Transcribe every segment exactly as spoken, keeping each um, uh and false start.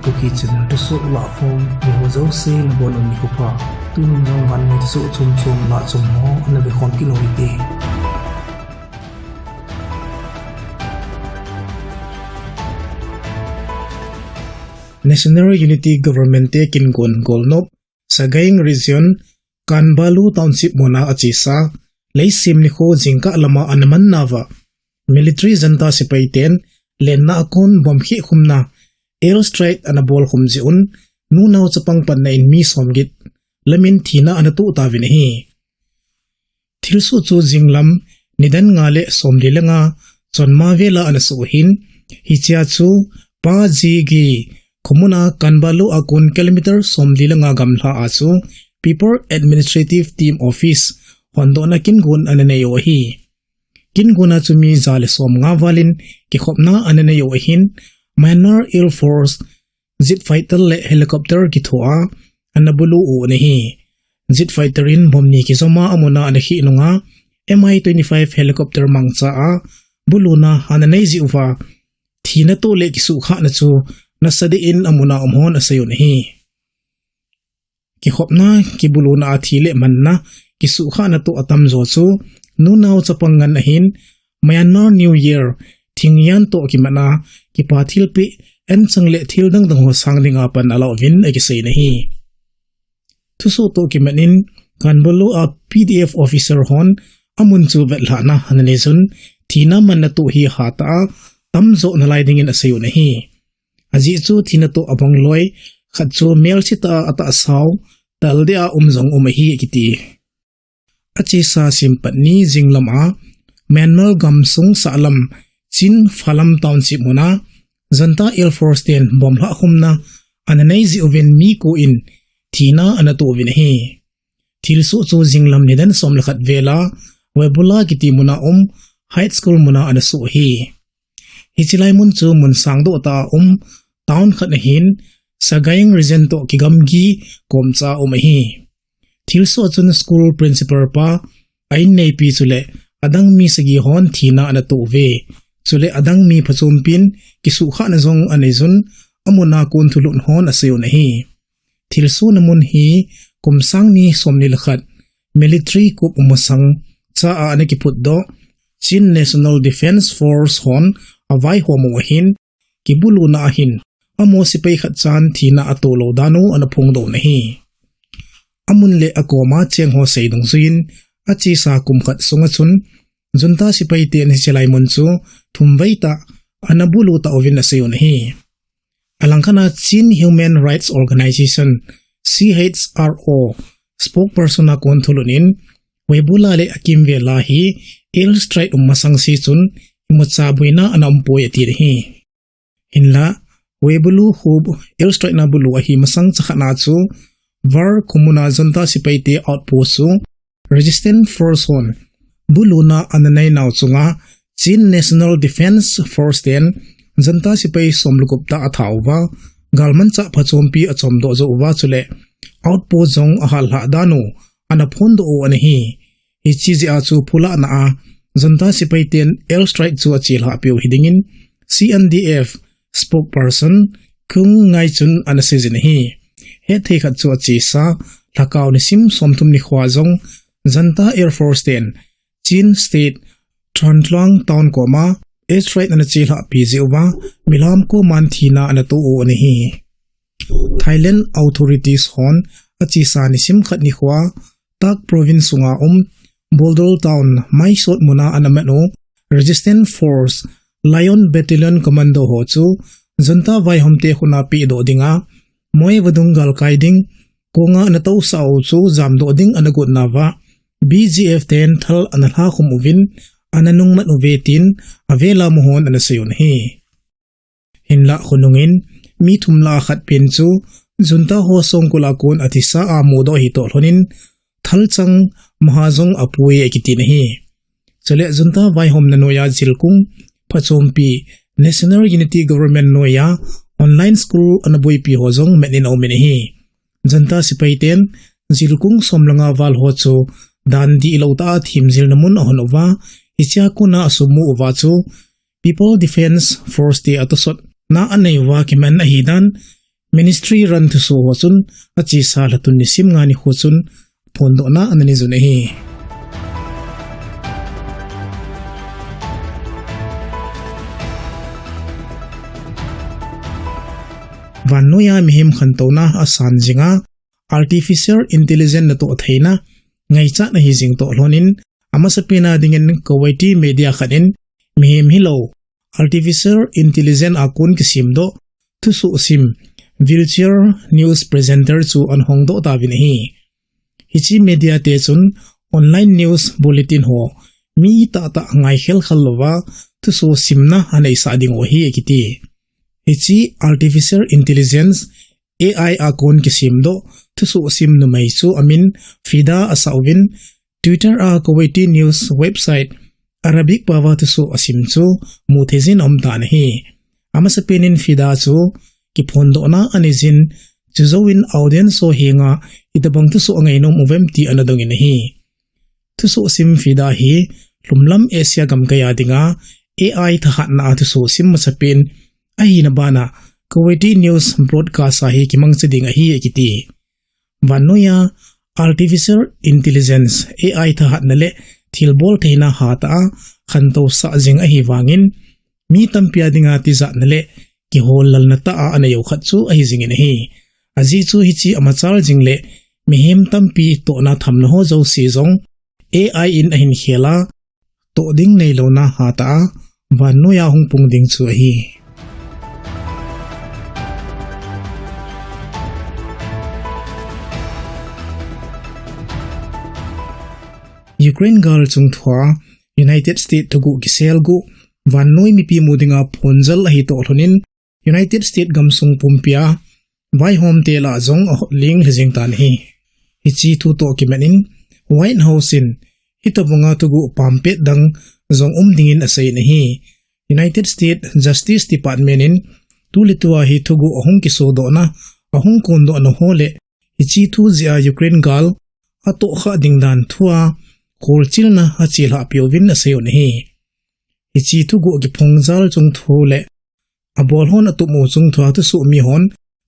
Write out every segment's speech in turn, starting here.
Kuki channel thusoh lahkhom, mi ho jouse nabonun nikho pha. Tunung jong vannoi thusoh chom chom lahchom ho ana vekhom kit u hite. National Unity Government te kingon golnop, Sagaing Region, Kanbalu Township muna achesa, leisim nikho jingkah lama ana manna uva, military junta sepai ten lenna a kon bomb khehkhumna air strike ana bolkhum jeh un, nunao chapang panna in mi somget lamin thina ana toh tauvin ahi. Thilsoh chu jinglam nidan nga le somli le nga chonma vela ana soh ahin, hichea chu Pajigi khomuna Kanbalu a kon kilometer somli le nga gamla a chu People Administrative Team Office hondohna kingon ana nei u ahi. Kingona chu mi ja le somnga valin kikhopna ana nei u ahin, Myanmar Air Force jet fighter le helicopter kithoa ana bulu u ana hi. Jet fighter in bomb ni kijoma amuna ana kheh nunga, M I twenty-five helicopter mangcha a buluna ana nei jeh uva, thina toh le kisuhkhahna chu nasatah in amuna umhon asei u ahi. Kikhopna kibuluna a thi le manna kisuhkhahna toh atamjo chu nunao chapang ngen ahin, Myanmar New Year thingyan toh kimatna kipa thilpeh, anchang le thil dangdang ho sang dinga pan ala uvin akisei ahi. Thusoh toh kimat in Kanbalu a P D F officer hon amun chu vetlhahna ana nei jun, thina manna toh hi hatah a tamjo nalai dingin asei u ahi. Ajeh chu thina toh abang loi khat chu melsetah a atahsau, talde a um jong um ahi akiti. Achesa simpatni jinglam a Myanmar gamsung sahlam Chin Falam Township muna Junta Air Force ten bomb lhahkhumna ana nei jeh uvin mi ko in thina ana toh uvin ahi. Thilsoh chu jinglam nidan som le khat vela Webula kiti muna um High School muna ana soh ahi. Hiche lai mun chu mun sangdoh tah a um town khat ahin, Sagaing Region toh kigamgi komcha um ahi. Thilsoh chun school principal pa, a inneipi chule adang mi sagi hon thina ana toh uve. Chule adang mi phachompin kisuhkhahna jong anei jun, amuna kon thulhut hon asei u ahi. Thilsohna mun hi kum sang ni somni le khat military coup masang cha a ana kiphutdoh Chin National Defence Force hon avaihom u ahin, kibuluna ahin, amaho sepai khat chan thina atoh lou dan u ana phongdoh u ahi. Amun le akoma cheng ho sei dungjuiyin, achesa kum khat sunga chun, Junta sepai ten hiche lai mun chu thumvei tah ana bulu tah uvin asei u ahi. Alangkhat a Chin Human Rights Organization, C H R O, spokesperson a kon thulhut in, Webula le akimvel a hi air strike um masang se chun imacha boina ana umpoi ati ahi. Hinla, Webulu khu air strike na bulu ahi masang chakhat na chu, Var khomuna Junta sepai te outpost chu, Resistance Force hon buluna ana nei nau chunga Chin National Defence Force ten Junta sepai som le gup tah athat uva, galmanchah phachompi achomdoh jou uva chule outpost jong ahallhah dan u ana phondoh u ana hi. Hiche jeh a chu phulahna a Junta sepai ten air strike chu achelhah peh u hiding in C N D F spokesperson Kung Ngai chun ana seijin ahi. Hetthei khat chu achesa, lhakao nisim somthum nikho a jong Junta Air Force ten Chin State Thantlang Town koma air strike ana chelhah peh jeh uva, mihem ko man thina ana toh u ana hi. Thailand authorities hon achesa nisim khat nikho a Tak Province sunga um Bawldawl Town Mae Sot muna ana man u Resistance Force Lion Battalion Commando ho chu Junta vaihom te khut a pehdoh dinga Mae vadung galkai ding konga ana tousah u chu jamdoh ding ana got nauva B G F ten thal ana lhakhum uvin ana nungmat uve tin avel a mu hon ana sei u ahi. Hinlah khonungin mi thum lah a khat pen chu Junta ho songkul a kon athisa a mudoh ahi toh lhonin thalchang maha jong apui e akiti ahi. Chule Junta vaihomna noiya jilkung phachompi National Unity Government noiya online school ana boipi ho jong met in aum in ahi. Junta sepai ten jilkung som le nga val ho chu dan dihlou tah a themjilna mun ahon uva, hichea kona asum mu uva chu People Defence Force te a tosotna anei uva kiman ahi dan Ministry run thusoh ho chun achesa lhatun nisim nga nikho chun phondohna ana neijun ahi. Vannoiya mihem khantouna asan jinga Artificial Intelligence natoh theina ngaichat ahijing toh lhonin, amasapena dingin Kuwaiti media khat in mihem hilou Artificial Intelligence a kon kisemdoh thusoh sim virtual news presenter chu ana hongdoh tauvin ahi. Hiche media te chun online news bulletin ho mi tahtah ngaikhel khallouva thusoh simna aneisah dingu ahi akiti. Hiche Artificial Intelligence, A I a kon kisemdoh thusoh sim numei chu amin Fida asah uvin, Twitter a Kuwaiti news website Arabic paova thusoh asim chu mutheijin aumtan ahi. Amasapen in Fida chu kiphondohna aneijin, chujouvin audience ho henga itobang thusoh angainom uvem ti ana dongin ahi. Thusoh sim Fida hi lhumlam Asia gamkaiya dinga A I thahatna a thusoh sim masapen ahina bana Kuwaiti news broadcast a hi kimangcha ding ahi akiti. Vannoiya Artificial Intelligence, A I thahatna leh thilbol theina hatah a khantousah jing ahivangin, mi tampia dinga tijatna leh kihollalna tah a aneiyu khat chu ahijingin ahi. Ajeh chu hiche amachal jing leh mihem tampi tohna thamna ho jouse jong A I in ahinkhel a, toh ding neilouna hatah a vannoiya hung pung ding chu ahi. Ukraine gal chungthua United States thuguh kiselguh vannoi mipi mu dinga phongjal ahitoh lhonin, United States gamsung pumpia vaihomte lah jong ahotling lhejeng tan ahi. Hiche thu toh kimat in White House in hitobanga thuguh pampet dang jong um dingin aseiyin ahi. United States Justice Department in tuletua hi thuguh ahung kisodohna, ahung kondohna ho leh hiche thu jeh a Ukraine gal atohkhah ding dan thua kholchilna achelhahpeh uvin aseiyun ahi. Hiche thuguh kiphongjal chungthu leh abolhon atup u chungthua thusoh mihon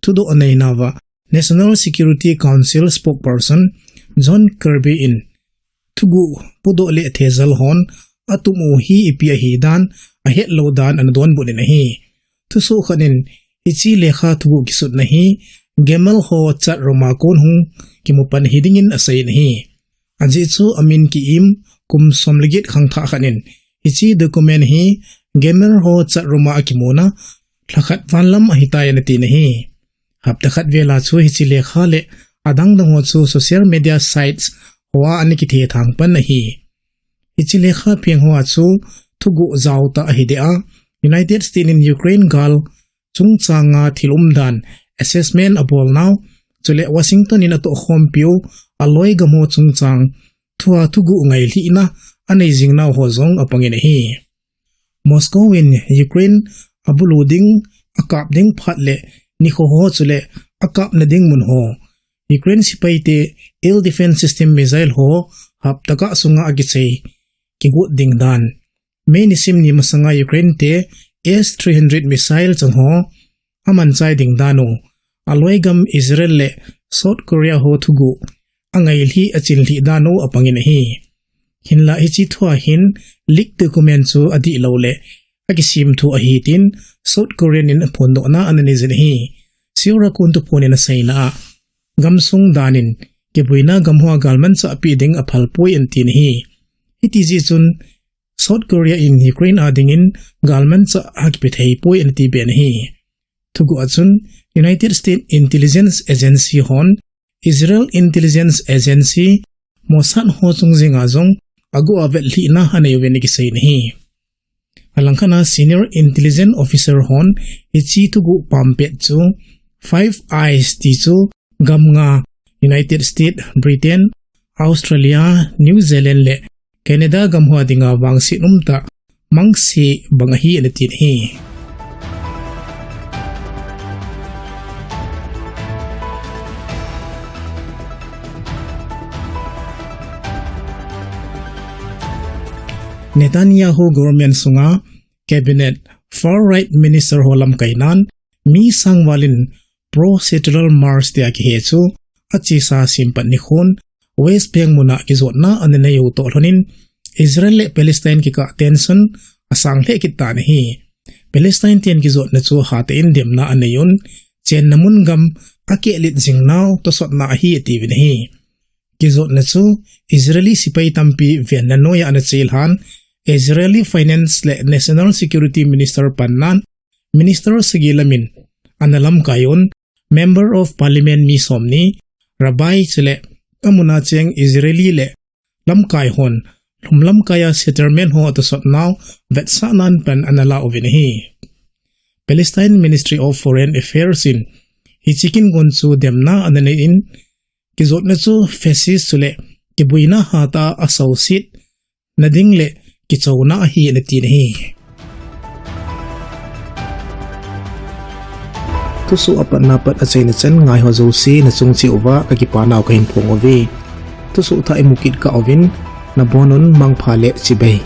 thudoh aneinauva National Security Council spokesperson John Kirby in thuguh pudoh leh thejal hon atup u hi ipi ahidan ahetlou dan ana donbut in ahi. Thusoh khat in hiche lekha thuguh kisutna hi Gmail ho chat room a kon hung kimupan hidingin aseiyin ahi. Ajeh chu amin ki-im kum som le get khangthah khat in hiche document hi Gmail ho chat room a akimuna lhakhat vanlam ahitai anatin ahi. Hapta khat vela chu hiche lekha leh adangdang ho chu social media sites hoa ana kithethang pan ahi. Hiche lekha pheng hoa chu thuguh jaotah ahi deh a, United States in Ukraine gal chungchanga thil umdan assessment abolnau, chuleh Washington in atohkhompiu aloi gam ho chungchang thua thuguh ngailhihna aneijingnau ho jong apangin ahi. Moscow in Ukraine abulu ding, akap ding phat leh nikho ho chuleh akapna ding mun ho, Ukraine sepaite air defense system missile ho hapta kah sunga akichai kigot ding dan, May nisim ni masanga Ukraine te S three hundred missile chang ho amanchai ding dan u, aloi gam Israel leh South Korea ho thuguh angailhih achinlhih dan u apangin ahi. Hinlah hiche thua hin leak document chu adihlou leh akisemthu ahi tin South Korea in aphondohna ana neijin ahi. Seoul a kon thuphon in aseina a, gamsung dan in kibuina gam hoa galmanchah peh ding aphalpoi anatin ahi. Hiti jeh chun South Korea in Ukraine a dingin galmanchah akipe theipoi anati ben ahi. Thuguh a chun United States Intelligence Agency hon Israel Intelligence Agency Mossad ho chung jenga jong aguh a vetlhihna aneiuvin akiseiyin ahi. Alangkhat a senior intelligence officer hon hiche thuguh pampet chu Five Eyes ti chu gam nga, United States, Britain, Australia, New Zealand leh Canada gam hoa dinga vangset umtah mangse bang ahi anatin ahi. Netanyahu government sunga cabinet far right minister ho lamkainan mi sangval in pro-settler march tia kihe chu achesa simpat nikhon West Bank muna kijotna ana neiu toh lhonin Israel le Palestine kikah tension asang lheh kit tan ahi. Palestine ten kijotna chu hatah in demna aneiun, chenna mun gam akehlet jing nau tosotna ahi atiuvin ahi. Kijotna chu Israeli sepai tampi venna noiya ana chelhan, Israeli Finance le National Security Minister pannan Minister sagi lamin ana lamkaiun, Member of Parliament mi somni, Rabbi chule amuna cheng Israeli le lamkai hon lhum lamkaiya settlement ho atosot nau vetsahnan pan ana lauvin ahi. Palestine Ministry of Foreign Affairs in hiche kingon chu demna ana neiin, kijotna chu fascist chule kibuina hatah a asausetna ding le kichouna ahi anatin ahi. Thusoh apatna pat achaina chan ngaiho jouse nachung cheh uva kakipanau kahin phong uve. Thusoh thah imu kit kah uvin, nabonun mangpha le chibai.